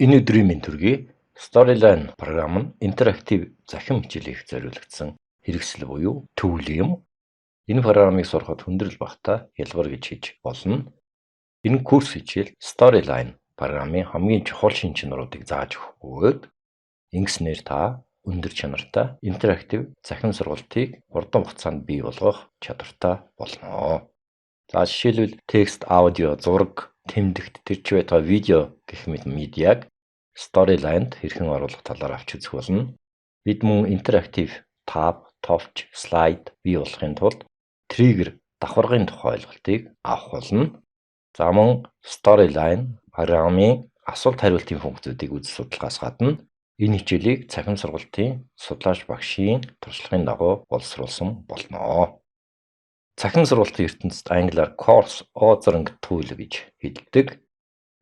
Энэ өдрийн мэнд төргий. Storyline програм нь интерактив захин хичээл хийх зориулагдсан хэрэгсэл буюу tool юм. Энэ програмыг сурахад хүндрэл багатай, хялбар гэж хэлж болно. Энэ курс хичээл Storyline програмын хамгийн чухал шинж чанаруудыг зааж өгөх бөгөөд ингэснээр та өндөр чанартай интерактив захин сургалтыг хурдан хугацаанд бий болгох чадвартай болно. За, жишээлбэл, текст, аудио, зураг, тэмдэгт, тэр ч байтугай видео гэх мэт медиаг Storyline-д хэрхэн оруулах талаар авч үзэх болно. Бид мөн интерактив tab, товч, слайд бий болгохын тулд триггер, давхаргын тухай ойлголтыг авах болно. За, мөн Storyline програмын асуулт хариултын функцүүдийг үзэж судлахаас гадна энэ хичээлийг цахим сургалтын судлаач багшийн туршлагын дагуу боловсруулсан болно. Цахим сургалтын ертөнцид англиар course authoring tool гэж хэлдэг.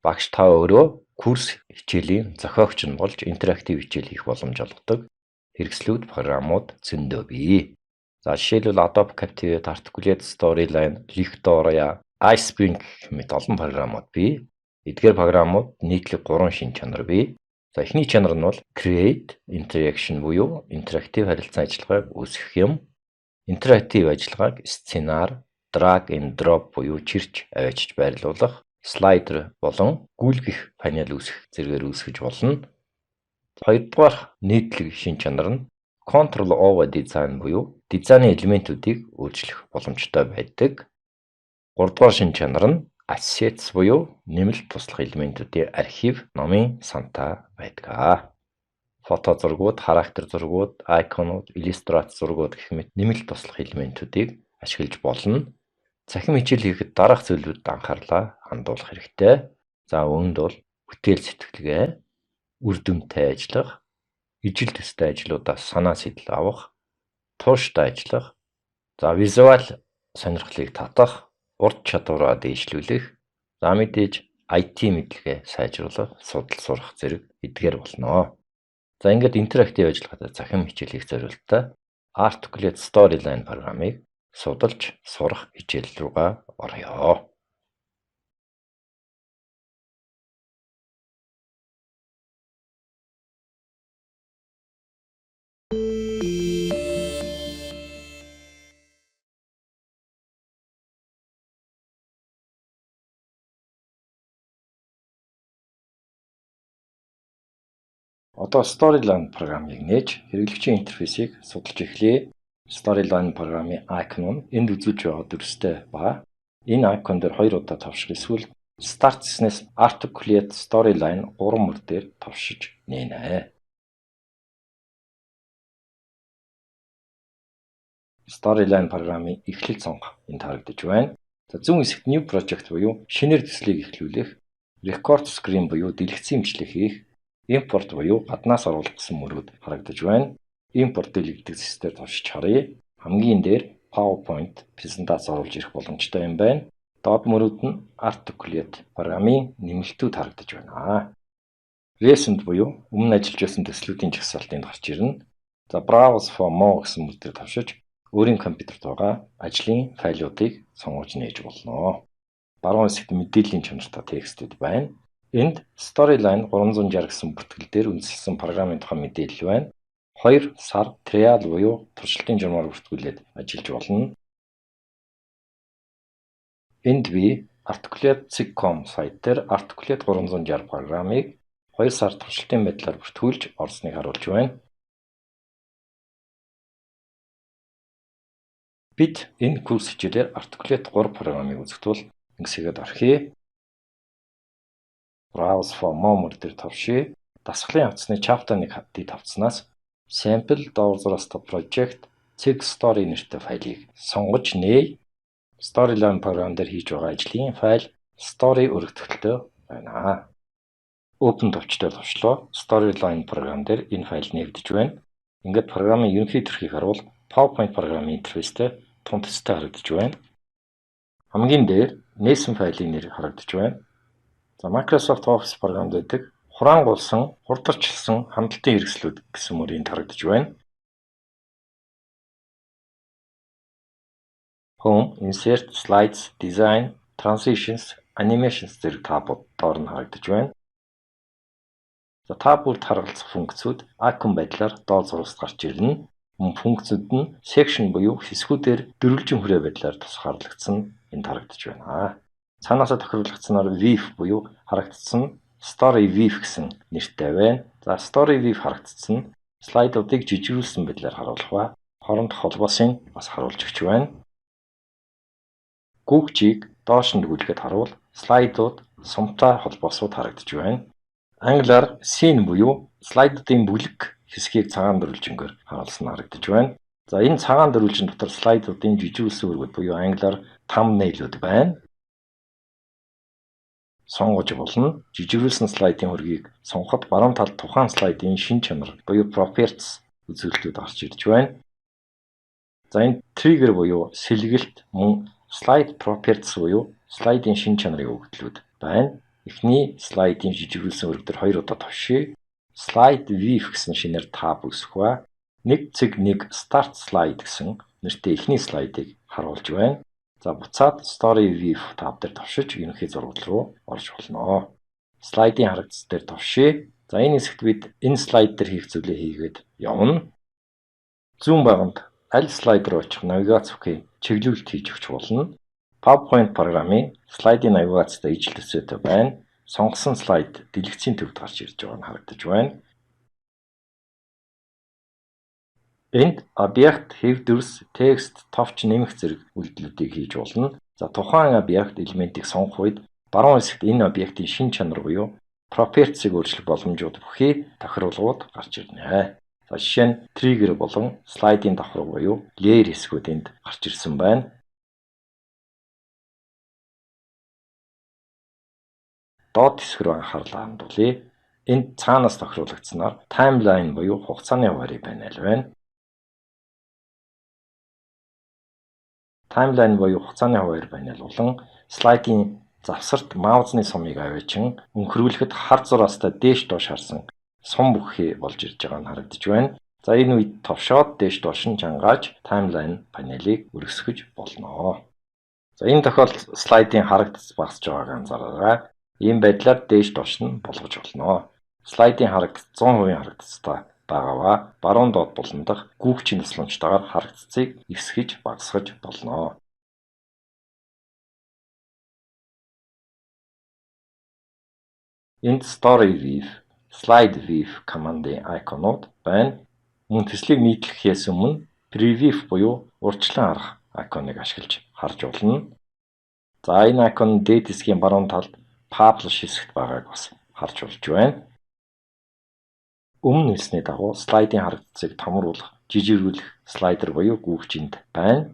Багш та өөрөө курс хичээлийн зохиогч нь болж интерактив хичээл хийх боломж олгодог хэрэгслүүд, програмууд зөндөө бий. За, жишээлбэл, Adobe Captivate, Articulate Storyline, Lectora, iSpring гэх мэт олон програмууд бий. Эдгээр програмууд нийтлэг 3 шинж чанар бий. За, эхний чанар нь бол Create Interaction буюу интерактив харилцан ажиллагааг үүсгэх юм. Интерактив ажиллагааг сценаар, drag and drop буюу чирч аваачиж байрлуулах, слайдер болон гүйлгэх панел үүсгэх зэргээр үүсгэж болно. Хоёрдугаар нийтлэг шинж чанар нь Control over Design буюу дизайны элементүүдийг өөрчлөх боломжтой байдаг. Гуравдугаар шинж чанар нь Assets буюу нэмэлт туслах элементүүдийн архив, номын сантай байдаг. Фото зургууд, характер зургууд, icon ууд, иллюстрац зургууд гэх мэт нэмэлт туслах элементүүдийг ашиглаж болно. Цахим хичээл хийхэд дараах зүйлүүдэд анхаарлаа хандуулах хэрэгтэй. За, үүнд бол бүтээл сэтгэлгээ, үр дүнтэй ажиллах, ижил төстэй ажлуудаас санаа сэтэл авах, тууштай ажиллах, за, визуал сонирхлыг татах, ур чадвараа дээшлүүлэх, за, мэдээж IT мэдлэгээ сайжруулах, судал сурах зэрэг эдгээр болно. За, ингээд интерактив ажиллагаатай цахим хичээл хийх зориулттай Articulate Storyline програмыг судалж сурах хичээл рүүгээ оръё. Одоо Storyline програмыг нээж, хэрэглэгчийн интерфейсийг судалж эхэлье. Storyline програмын icon нь энд үзүүлж байгаа дүрстэй ба энэ icon дээр хоёр удаа товших эсвэл Start гэснээс Articulate Storyline 3 мөр дээр товшиж нээнэ. Storyline програмын эхлэл цонх энд харагдаж байна. За, зүүн хэсэгт New Project буюу шинээр төслийг эхлүүлэх, Record Screen буюу дэлгэцийн бичлэг хийх, Import буюу гаднаас оруулах гэсэн мөрүүд харагдаж байна. Import дэлгэгдэх зэс дээр товшиж харъя. Хамгийн дээр PowerPoint презентац оруулж ирэх боломжтой юм байна. Доод мөрүүд нь Articulate програмын нэмэлтүүд харагдаж байна. Recent буюу өмнө ажиллаж байсан төслүүдийн жагсаалт энд гарч ирнэ. За, Browse for more гэсэн мөр дээр товшиж өөрийн компьютерт байгаа ажлын файлуудыг сонгож нээж болно. Баруун хэсэгт мэдээллийн чанартай текстүүд байна. Энд Storyline 360 гэсэн бүртгэл дээр үндэслэсэн програмын тухай мэдээлэл байна. 2 сар trial буюу туршилтын журмаар бүртгүүлээд ажиллаж болно. Энд би Articulate.com сайт дээр Articulate 360 програмыг 2 сар туршилтын байдлаар бүртгүүлж орсныг харуулж байна. Бид энэ курс хичээлээр Articulate 3 програмыг үзэх тул ингэсгээд орхиё. Browse for more мөр дээр товшъё. Дасгалын хавтасны chapter 1 дэд хавтаснаас sample $0 project цэг story нэртэй файлыг сонгож нээе. Storyline програм дээр хийж байгаа ажлын файл story өргөтгөлтэй байна. Open товч дээр товшлоо. Storyline програм дээр энэ файл нээгдэж байна. Ингээд програмын ерөнхий төрхийг харуул PowerPoint програмын интерфейстэй тун төстэй харагдаж байна. Хамгийн дээр нээсэн файлын нэр харагдаж байна. За, Microsoft Office програмд байдаг хураангуйлсан, хурдарчилсан хандлтын хэрэгслүүд гэсэн мөр энд харагдаж байна. Home, Insert, Slides, Design, Transitions, Animations зэрэг tab ууд доор нь харагдаж байна. За, tab бүрд харгалзах функцүүд icon байдлаар доод зураст гарч ирнэ. Мөн функцүүд нь section буюу хэсгүүдээр дөрвөлжин хүрээ байдлаар тусгаарлагдсан энд харагдаж байна. Цаанаасаа тохируулагдсанаар View буюу харагдсан Story View гэсэн нэртэй байна. За, Story View харагдсан нь слайдуудыг жижигрүүлсэн байдлаар харуулах ба хоорондох холбоосыг бас харуулж өгч байна. Гүгчийг доош нь гүйлгээд харуул слайдууд сумтай холбоосууд харагдаж байна. Англиар scene буюу слайдуудын бүлэг хэсгийг цагаан дөрвөлжингөөр харуулсан харагдаж байна. За, энэ цагаан дөрвөлжин дотор слайдуудын жижигүүлсэн үүргүүд буюу англиар thumbnail-ууд байна. Сонгож болно. Жижигрүүлсэн слайдын хөргийг сонгоход баруун талд тухайн слайдын шинж чанар буюу properties үзүүлэлтүүд гарч ирж байна. За, энэ trigger буюу сэлгэлт, мөн slide properties буюу слайдын шинж чанарын өгөгдлүүд байна. Эхний слайдын жижигрүүлсэн үүрэг дээр хоёр удаа товшъё. Slide View гэсэн шинээр tab үүсэх ба 1.1 Start Slide гэсэн нэртэй эхний слайдыг харуулж байна. За, буцаад Story View tab дээр товшиж ерөнхий зураг руу орж болно. Слайдын харагдац дээр товшъё. За, энэ хэсэгт бид энэ слайд дээр хийх зүйлээ хийгээд явна. Зүүн баганд аль слайд руу очих навигац бүхий чиглүүлэлт хийж өгч болно. PowerPoint програмын слайдын навигацтай ижил төсөөтэй байна. Сонгосон слайд дэлгэцийн төвд гарч ирж байгаа нь харагдаж байна. Энд объект, хэв дүрс, текст, товч нэмэх зэрэг үйлдэлүүдийг хийж болно. За, тухайн объект элементийг сонгох үед баруун хэсэгт энэ объектын шинж чанар буюу properties-ыг өөрчлөх боломжууд бүхий тохируулгууд гарч ирнэ. За, жишээ нь trigger болон слайдын давхарга буюу layer хэсгүүд энд гарч ирсэн байна. Доод хэсэг рүү анхаарлаа хандуулъя. Энд цаанаас тохируулагдсанаар timeline буюу хугацааны хуваарийг панел байна. Timeline буюу хугацааны хуваарь панел болон слайдын завсарт маусны сумыг аваачин өнхөрүүлэхэд хар зураастай дээш доош харсан сум бүхий болж ирж байгаа нь харагдаж байна. За, энэ үед товшоод дээш доош нь чангааж timeline панелыг өргөсгөж болно. За, энэ тохиолдолд слайдын харагдац багасж байгааг анзаараарай. Ийм байдлаар дээш доош нь болгож болно. Слайдын харагдац 100% харагдацтай байгаа ба баруун доод булан дахь гүгчийн тусламжтайгаар харагдцыг эвсгэж багасгаж болно. Энд Story View, Slide View командын icon-ууд байна. Мөн төслийг нийтлэхээс өмнө Preview буюу урьдчилан харах icon-ыг ашиглаж харж болно. За, энэ icon дээд хэсгийн баруун талд Publish хэсэгт байгааг бас харж болж байна. Өмнө хэлсний дагуу слайдын харагдцыг томруулах, жижигрүүлэх слайдер буюу гүгч энд байна.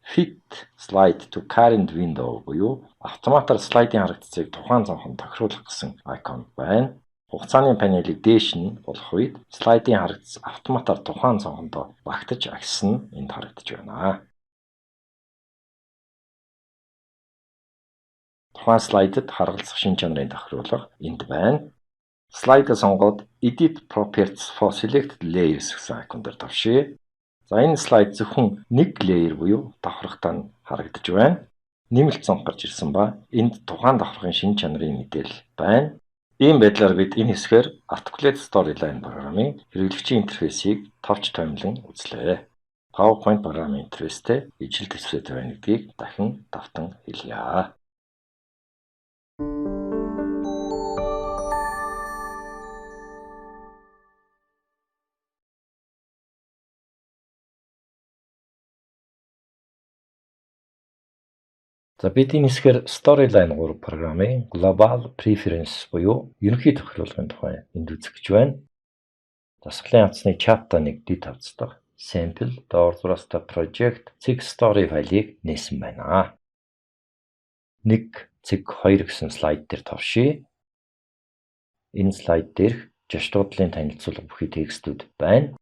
Fit slide to current window буюу автоматар слайдын харагдцыг тухайн цонхонд тохируулах гэсэн icon байна. Хугацааны панелыг дээш нь болох үед слайдын харагдац автоматар тухайн цонхондоо багтаж агссан нь энд харагдаж байна. Тухайн слайдад харгалзах шинж чанарын тохируулга энд байна. Слайдаа сонгоод Edit Properties for Selected Layers гэсэн icon дээр товшъё. За, энэ слайд зөвхөн нэг layer буюу давхаргатай нь харагдаж байна. Нэмэлт цонх гарч ирсэн ба энд тухайн давхаргын шинж чанарын мэдээлэл байна. Ийм байдлаар бид энэ хэсгээр Articulate Storyline програмын хэрэглэгчийн интерфейсийг товч томилон үзлээ. PowerPoint програмын интерфейстэй ижил төсөөтэй байна гэдгийг дахин давтан хэлье. За, бид энэ хэсгээр Storyline 3 програмын Global Preference буюу ерөнхий тохируулгын тухай энд үзэх гэж байна. Дасгалын хавтасны Chapter 1 дэд хавтас дахь Sample доор зураастай Project цэг Story файлыг нээсэн байна. 1.2 гэсэн слайд дээр товшъё. Энэ слайд дээрх жаш дуудлын танилцуулга бүхий текстүүд байна.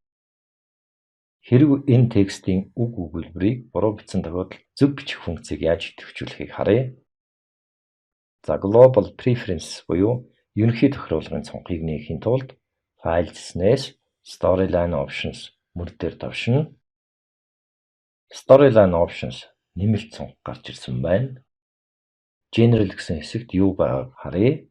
Хэрэв энэ текстийн үг өгүүлбэрийг буруу бичсэн тохиолдолд зөв бичих функцийг яаж идэвхжүүлэхийг харъя. За, Global Preference буюу ерөнхий тохируулгын цонхыг нээхийн тулд File цэснээс Storyline Options мөр дээр товшино. Storyline Options нэмэлт цонх гарч ирсэн байна. General гэсэн хэсэгт юу байгааг харъя.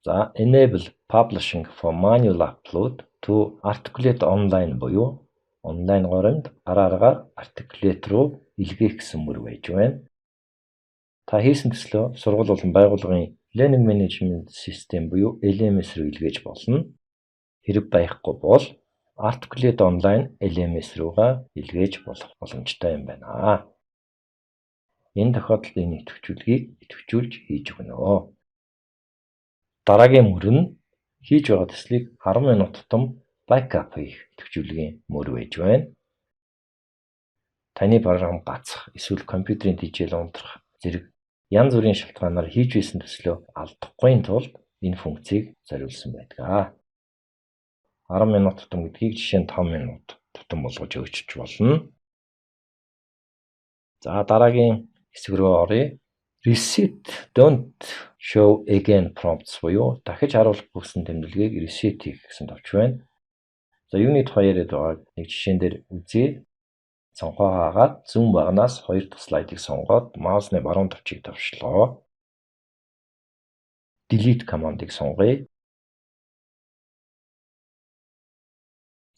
За, enable publishing for manual upload to Articulate Online буюу онлайн горимд гар аргаар Articulate руу илгээх гэсэн мөр байж байна. Та хийсэн төслөө сургууль болон байгууллагын Learning Management System буюу LMS рүү илгээж болно. Хэрэг байхгүй бол Articulate Online LMS руугаа илгээж болох боломжтой юм байна. Энэ тохиолдолд энэ идэвхжүүлгийг идэвхжүүлж хийж өгнө. Дараагийн мөр нь хийж байгаа төслийг 10 минут тутам backup хийх идэвхжүүлгийн мөр байж байна. Таны програм гацах эсвэл компьютерийн тэжээл унтрах зэрэг янз бүрийн шалтгаанаар хийж байсан төслөө алдахгүй тулд энэ функцийг зориулсан байдаг. 10 минут тутам гэдгийг жишээ нь 5 минут тутам болгож өөрчилж болно. За, дараагийн хэсэг рүү оръё. Reset don't show again prompts буюу дахиж харуулахгүй гэсэн тэмдэглэгийг reset хийх гэсэн товч байна. За, юуны тухай яриад байгааг нэг жишээн дээр үзье. Цонхоо хаагаад зүүн баганаас хоёр дахь слайдыг сонгоод маусны баруун товчийг товшлоо. Delete командыг сонгоё.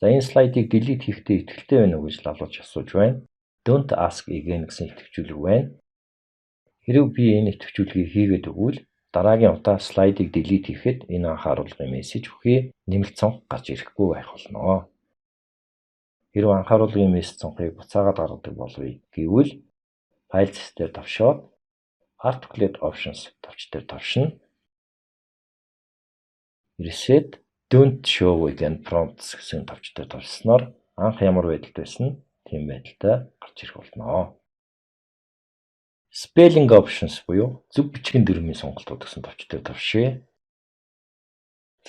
За, энэ слайдыг delete хийхдээ итгэлтэй байна уу гэж лалууж асууж байна. Don't ask again гэсэн идэвхжүүлэг байна. Хэрэв би энэ идэвхжүүлгийг хийгээд өгвөл дараагийн удаа слайдыг delete хийхэд энэ анхааруулгын мессеж бүхий нэмэлт цонх гарч ирэхгүй байх болно. Хэрэв анхааруулгын мессеж цонхыг буцаагаад гаргадаг болъё гэвэл файл цэс дээр товшоод Articulate Options товч дээр товшино. Reset don't show again prompts гэсэн товч дээр товшсоноор анх ямар байдалд байсан тийм байдалтай гарч ирэх болно. Spelling options буюу зөв бичгийн дүрмийн сонголтууд гэсэн товч дээр товшъё.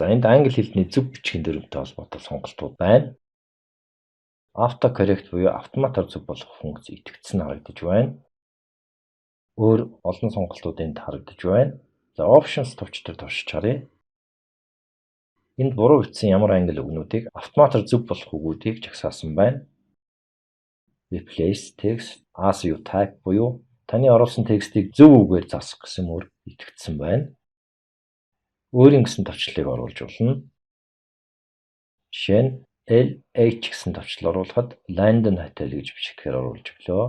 За, энд англи хэлний зөв бичгийн дүрмтэй холбоотой сонголтууд байна. Autocorrect буюу автоматар зөв болгох функц идэвхжсэн харагдаж байна. Өөр олон сонголтууд энд харагдаж байна. За, options товч дээр товшиж харъя. Энд буруу бичсэн ямар англи үгнүүдийг автоматар зөв болгох үгүүдийг жагсаасан байна. Replace text as you type буюу таны оруулсан текстийг зөв үгээр засах гэсэн мөр идэвхжсэн байна. Өөрийн гэсэн товчлолыг оруулж болно. Жишээ нь LH гэсэн товчлол оруулахад London Hotel гэж бичгээр оруулж өглөө.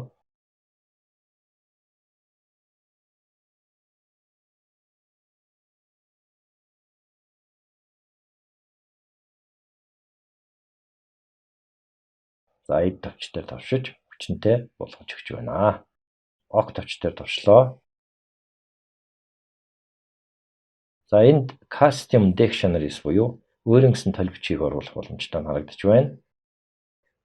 За, edit товч дээр товшиж хүчинтэй болгож өгч байна. OK товч дээр товшлоо. За, энд Custom Dictionaries буюу өөрийн гэсэн толь бичгийг оруулах боломжтой нь харагдаж байна.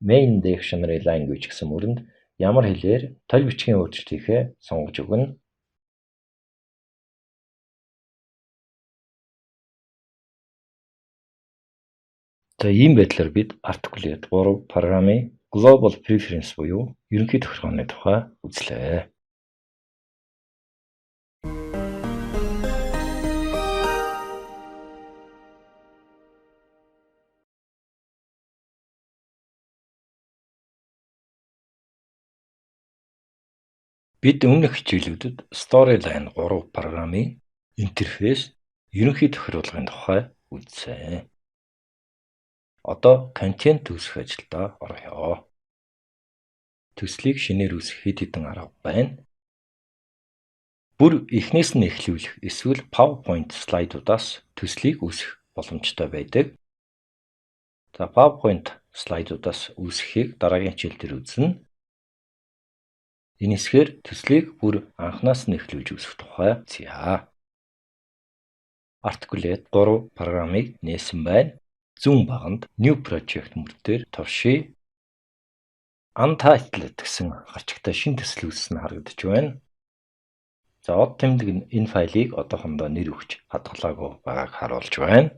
Main Dictionary Language гэсэн мөрөнд ямар хэлээр толь бичгийн өөрчлөлт хийхээ сонгож өгнө. За, ийм байдлаар бид Articulate 3 програмын Global Preference буюу ерөнхий тохиргооны тухай үзлээ. Бид өмнөх хичээлүүдэд Storyline 3 програмын интерфейс, ерөнхий тохируулгын тухай үзсэн. Одоо контент үүсгэх ажилдаа оръё. Төслийг шинээр үүсгэх хэд хэдэн арга байна. Бүр эхнээс нь эхлүүлэх эсвэл PowerPoint слайдуудаас төслийг үүсгэх боломжтой байдаг. За, PowerPoint слайдуудаас үүсгэхийг дараагийн хичээл дээр үзнэ. Энэ хэсгээр төслийг бүр анханаас нь эхлүүлж үүсгэх тухай үзье. Articulate 3 програмыг нээсэн байна. Зүүн баганд New Project мөр дээр товшъё. Untitled гэсэн гарчигтай шинэ төсөл үүссэн нь харагдаж байна. За, од тэмдэг нь энэ файлыг одоохондоо нэр өгч хадгалаагүй байгааг харуулж байна.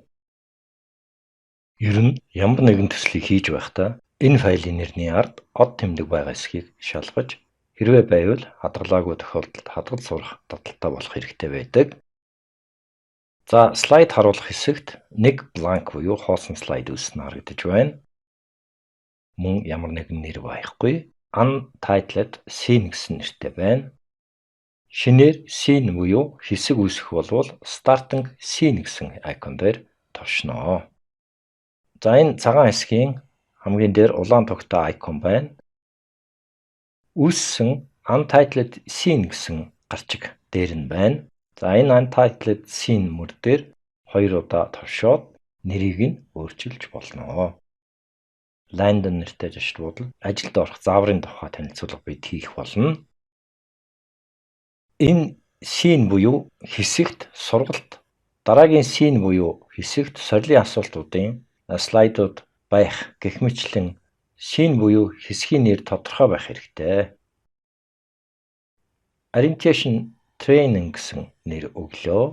Ер нь ямар нэгэн төслийг хийж байхдаа энэ файлын нэрний ард од тэмдэг байгаа эсэхийг шалгаж, хэрвээ байвал хадгалаагүй тохиолдолд хадгалж сурах дадалтай болох хэрэгтэй байдаг. За, слайд харуулах хэсэгт нэг blank буюу хоосон слайд үүссэн харагдаж байна. Мөн ямар нэгэн нэр байхгүй. Untitled scene гэсэн нэртэй байна. Шинээр scene буюу хэсэг үүсгэх болвол Starting Scene гэсэн icon дээр товшино. За, энэ цагаан хэсгийн хамгийн дээр улаан тугтай icon байна. Үүссэн Untitled Scene гэсэн гарчиг дээр нь байна. За, энэ Untitled Scene мөр дээр хоёр удаа товшоод нэрийг нь өөрчилж болно. Landon нэртэй зочид буудал ажилд орох зааврын тухай танилцуулга бид хийх болно. Энэ scene буюу хэсэгт сургалт, дараагийн scene буюу хэсэгт сорилын асуултуудын слайдууд байх гэх мэтчилэн scene буюу хэсгийн нэр тодорхой байх хэрэгтэй. Orientation Training гэсэн нэр өглөө.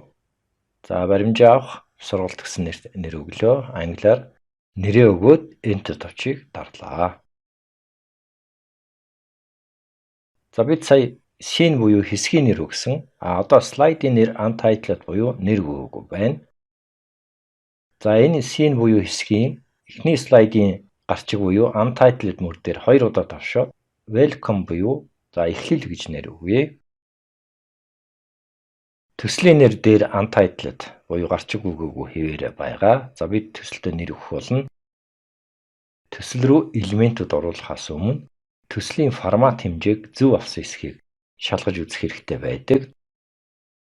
За, баримжаа авах сургалт гэсэн нэр өглөө. Англиар нэрээ өгөөд Enter товчийг дарлаа. За, бид сая scene буюу хэсгийн нэр өгсөн. А одоо слайдын нэр untitled буюу нэр өгөөгүй байна. За, энэ scene буюу хэсгийн эхний слайдын гарчиг буюу untitled мөр дээр хоёр удаа товшоод welcome буюу за эхлэл гэж нэр өгье. Төслийн нэр дээр untitled буюу гарчиг өгөөгүй хэвээрээ байгаа. За, бид төсөлдөө нэр өгөх болно. Төсөл рүү элементүүд оруулахаас өмнө төслийн формат хэмжээг зөв авсан эсэхийг шалгаж үзэх хэрэгтэй байдаг.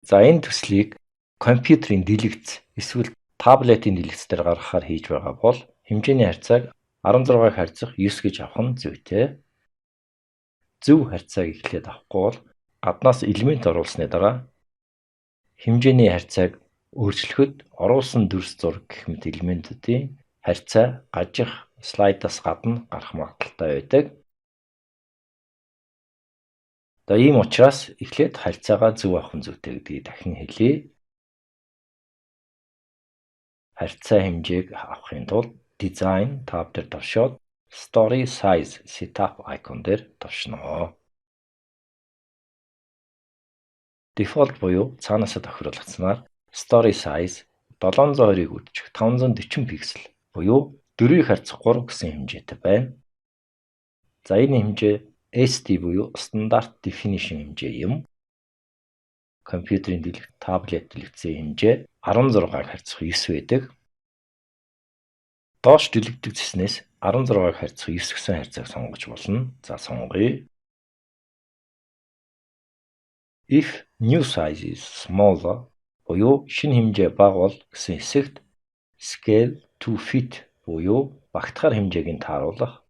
За, энэ төслийг компьютерийн дэлгэц эсвэл таблетын дэлгэц дээр гаргахаар хийж байгаа бол хэмжээний харьцааг 16 харьцах 9 гэж авах нь зүйтэй. Зөв харьцааг эхлээд авахгүй бол гаднаас элемент оруулсны дараа хэмжээний харьцааг өөрчлөхөд оруулсан дүрс зураг гэх мэт элементүүдийн харьцаа гажих, слайдаас гадна гарах магадлалтай байдаг. За, ийм учраас эхлээд харьцаагаа зөв авах нь зүйтэй гэдгийг дахин хэлье. Харьцаа хэмжээг авахын тулд Design tab дээр товшоод Story Size Setup icon дээр товшино. Default буюу цаанаасаа тохируулагдсанаар Story Size 720-ыг үдчих 540 пиксел буюу 4 харьцах 3 гэсэн хэмжээтэй байна. За, энэ хэмжээ SD буюу Standard Definition хэмжээ юм. Компьютерийн дэлгэц, таблет дэлгэцийн хэмжээ 16 харьцах 9 байдаг. Доош дэлгэгдэх цэснээс 16 харьцах 9 гэсэн харьцааг сонгож болно. За, сонгоё. If new size is smaller буюу шинэ хэмжээ бага бол гэсэн хэсэгт Scale to fit буюу багтахаар хэмжээг нь тааруулах,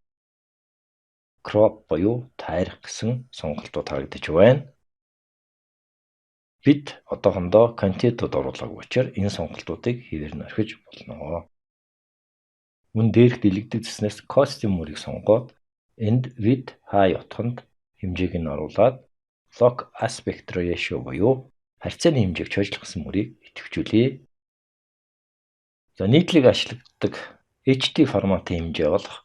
Crop буюу тайрах гэсэн сонголтууд харагдаж байна. Бид одоохондоо контентууд оруулаагүй учраас энэ сонголтуудыг хэвээр нь орхиж болно. Мөн дээрх дэлгэгдэх цэснээс Custom мөрийг сонгоод энд width, height утганд хэмжээг нь оруулаад Lock Aspect Ratio буюу харьцааны хэмжээг чойжлох гэсэн мөрийг идэвхжүүлье. За, нийтлэг ашигладаг HD форматын хэмжээ болох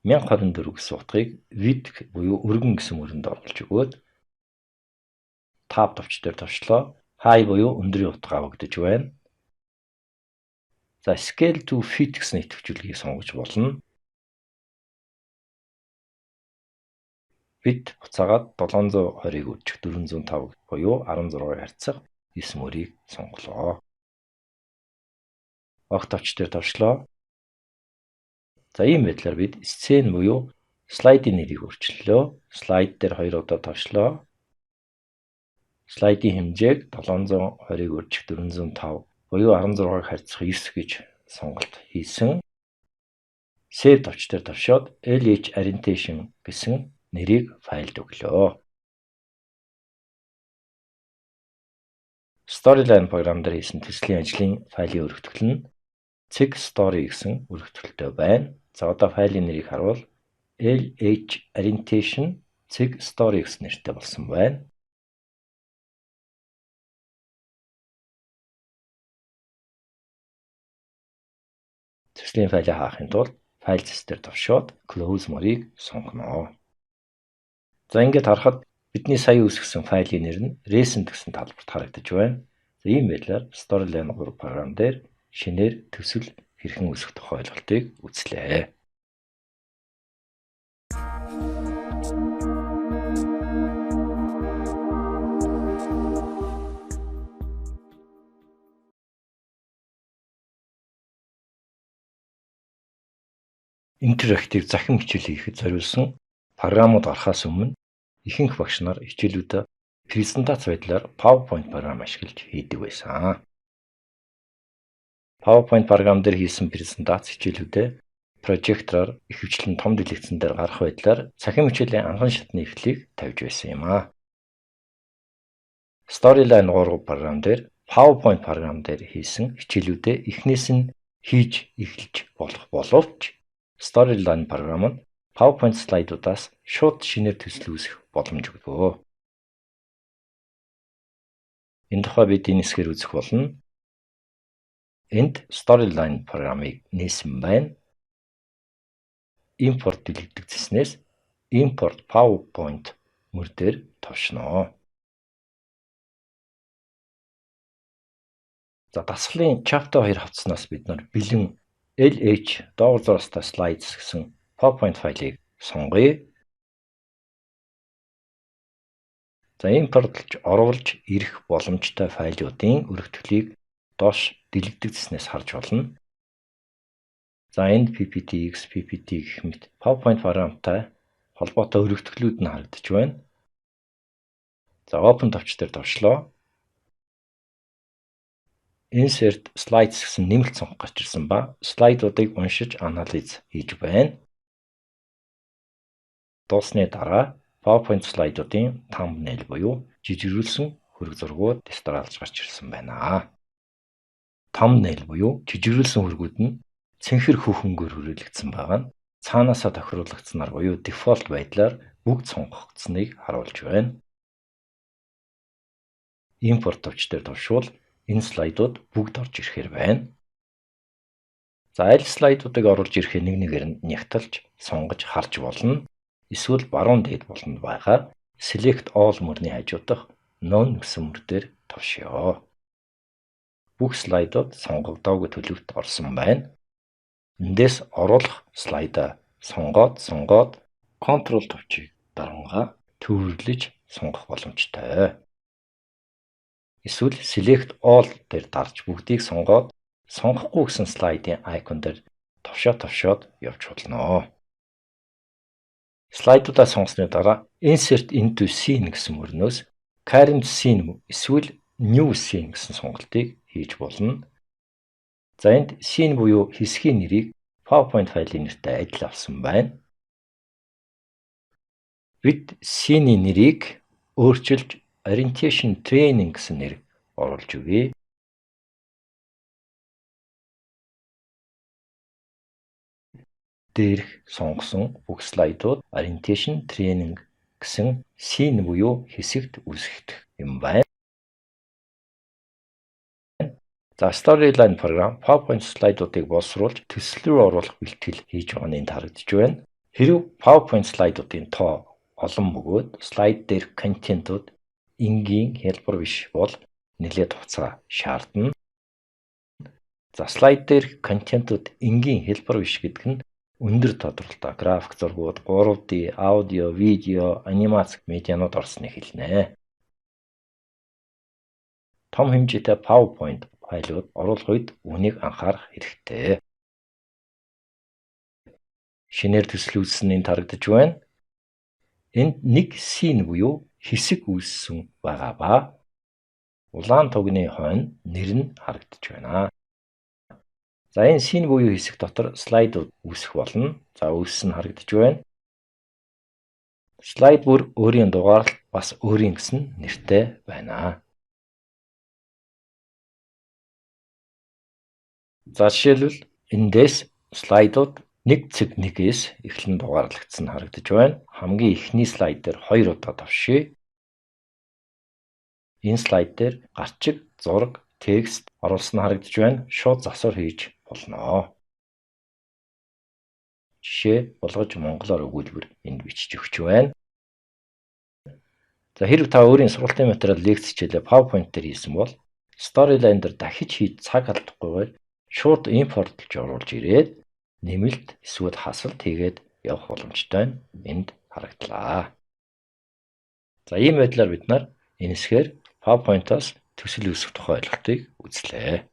1024 гэсэн утгыг width буюу өргөн гэсэн мөрөнд оруулж өгөөд Tab товч дээр товшлоо. Height буюу өндрийн утга авагдаж байна. За, Scale to fit гэсэн идэвхжүүлгийг сонгож болно. Бид буцаагаад 720-ыг үдчих 405 буюу 16-ыг харьцах 9 мөрийг сонголоо. OK товч дээр товшлоо. За, ийм байдлаар бид scene буюу слайдын нэрийг өөрчлөлөө. Слайд дээр хоёр удаа товшлоо. Слайдын хэмжээг 720-ыг үржих 405 буюу 16-ыг харьцах 9 гэж сонголт хийсэн. Save товч дээр товшоод LH Orientation гэсэн нэрийг файлд өглөө. Storyline програм дээр хийсэн төслийн ажлын файлын өргөтгөл нь цэг story гэсэн өргөтгөлтэй байна. За, одоо файлын нэрийг харуул LH Orientation цэг story гэсэн нэртэй болсон байна. Төслийн файлыг хаахын тулд файл цэс дээр товшоод Close мөрийг сонгоно. За, ингээд харахад бидний сая үүсгэсэн файлын нэр нь Recent гэсэн талбарт харагдаж байна. За, ийм байдлаар Storyline 3 програм дээр шинээр төсөл хэрхэн үүсгэх тухай ойлголтыг үзлээ. Интерактив захин хичээл хийхэд зориулсан програмууд гарахаас өмнө ихэнх багш нар хичээлүүдээ презентац байдлаар PowerPoint програм ашиглаж хийдэг байсан. PowerPoint програм дээр хийсэн презентац хичээлүүдээ прожектороор ихэвчлэн том дэлгэцэн дээр гарах байдлаар цахим хичээлийн анхан шатны эхлэлийг тавьж байсан юм аа. Storyline 3 програм дээр PowerPoint програм дээр хийсэн хичээлүүдээ эхнээс нь хийж эхэлж болох боловч Storyline програм нь PowerPoint слайдуудаас шууд шинээр төсөл үүсгэх боломж өгдөг. Энэ тухай бид энэ хэсгээр үзэх болно. Энд Storyline програмыг нээсэн байна. Импорт дэлгэгдэх цэснээс Import PowerPoint мөр дээр товшино. За, дасгалын Chapter 2 хавтаснаас бид нар бэлэн LH доогуур зураастай slides гэсэн PowerPoint файлыг сонгоё. За, импортлж оруулж ирэх боломжтой файлуудын өргөтгөлийг доош дэлгэгдэх цэснээс харж болно. За, энд PPTX, PPT гэх мэт PowerPoint програмтай холбоотой өргөтгөлүүд нь харагдаж байна. За, Open товч дээр товшлоо. Insert Slides гэсэн нэмэлт цонх гарч ирсэн ба слайдуудыг уншиж анализ хийж байна. Дууссаны дараа PowerPoint слайдуудын thumbnail буюу жижигрүүлсэн хөрөг зургууд дараалж гарч ирсэн байна. Thumbnail буюу жижигрүүлсэн хөргүүд нь цэнхэр хөх өнгөөр хүрээлэгдсэн байгаа нь цаанаасаа тохируулагдсанаар буюу default байдлаар бүгд сонгогдсныг харуулж байна. Импорт товч дээр товшвол энэ слайдууд бүгд орж ирэхээр байна. За, аль слайдуудыг оруулж ирэхээ нэг нэгээр нь нягталж сонгож харж болно. Эсвэл баруун дээд буланд байгаа Select All мөрний хажуудах None гэсэн мөр дээр товшъё. Бүх слайдууд сонгогдоогүй төлөвт орсон байна. Эндээс оруулах слайдаа сонгоод Ctrl товчийг дарангаа төвөрлөж сонгох боломжтой. Эсвэл Select All дээр дарж бүгдийг сонгоод сонгохгүй гэсэн слайдын icon дээр товшоод явж болно. Слайдуудаа сонгосны дараа Insert into Scene гэсэн мөрнөөс Current Scene эсвэл New Scene гэсэн сонголтыг хийж болно. За, энд Scene буюу хэсгийн нэрийг PowerPoint файлын нэртэй адил авсан байна. Бид Scene-ийн нэрийг өөрчилж Orientation Training гэсэн нэр оруулж өгье. Дээрх сонгосон бүх слайдууд Orientation Training гэсэн Scene буюу хэсэгт үүсгэх юм байна. За, Storyline програм PowerPoint слайдуудыг боловсруулж төсөл рүү оруулах бэлтгэл хийж байгаа нь энд харагдаж байна. Хэрэв PowerPoint слайдуудын тоо олон бөгөөд слайд дээр контентууд энгийн хялбар биш бол нэлээд хугацаа шаардна. За, слайд дээр контентууд энгийн хялбар биш гэдэг нь өндөр тодорхойлолтой график зургууд, 3D, аудио, видео, анимац медианууд орсныг хэлнэ. Том хэмжээтэй PowerPoint файлууд оруулах үед үүнийг анхаарах хэрэгтэй. Шинээр төсөл үүссэн энд харагдаж байна. Энд нэг scene буюу хэсэг үүссэн байгаа ба улаан тугны хойно нэр нь харагдаж байна. За, энэ scene буюу хэсэг дотор слайдууд үүсэх болно. За, үүссэн харагдаж байна. Слайд бүр өөрийн дугаарлалт бас өөрийн гэсэн нэртэй байна. За, жишээлбэл эндээс слайдууд 1.1-ээс эхлэн дугаарлагдсан харагдаж байна. Хамгийн эхний слайд дээр 2 удаа товшъё. Энэ слайд дээр гарчиг, зураг, текст оруулсан харагдаж байна. Шууд засвар хийж болно. Жишээ болгож монголоор өгүүлбэр энд бичиж өгч байна. За, хэрэв та өөрийн сургалтын материал лекц хичээлээ PowerPoint дээр хийсэн бол Storyline дээр дахиж хийж цаг алдахгүйгээр шууд импортлж оруулж ирээд нэмэлт эсвэл хасалт хийгээд явах боломжтой нь энд харагдлаа. За, ийм байдлаар бид нар энэ хэсгээр PowerPoint-оос төсөл үүсгэх тухай ойлголтыг үзлээ.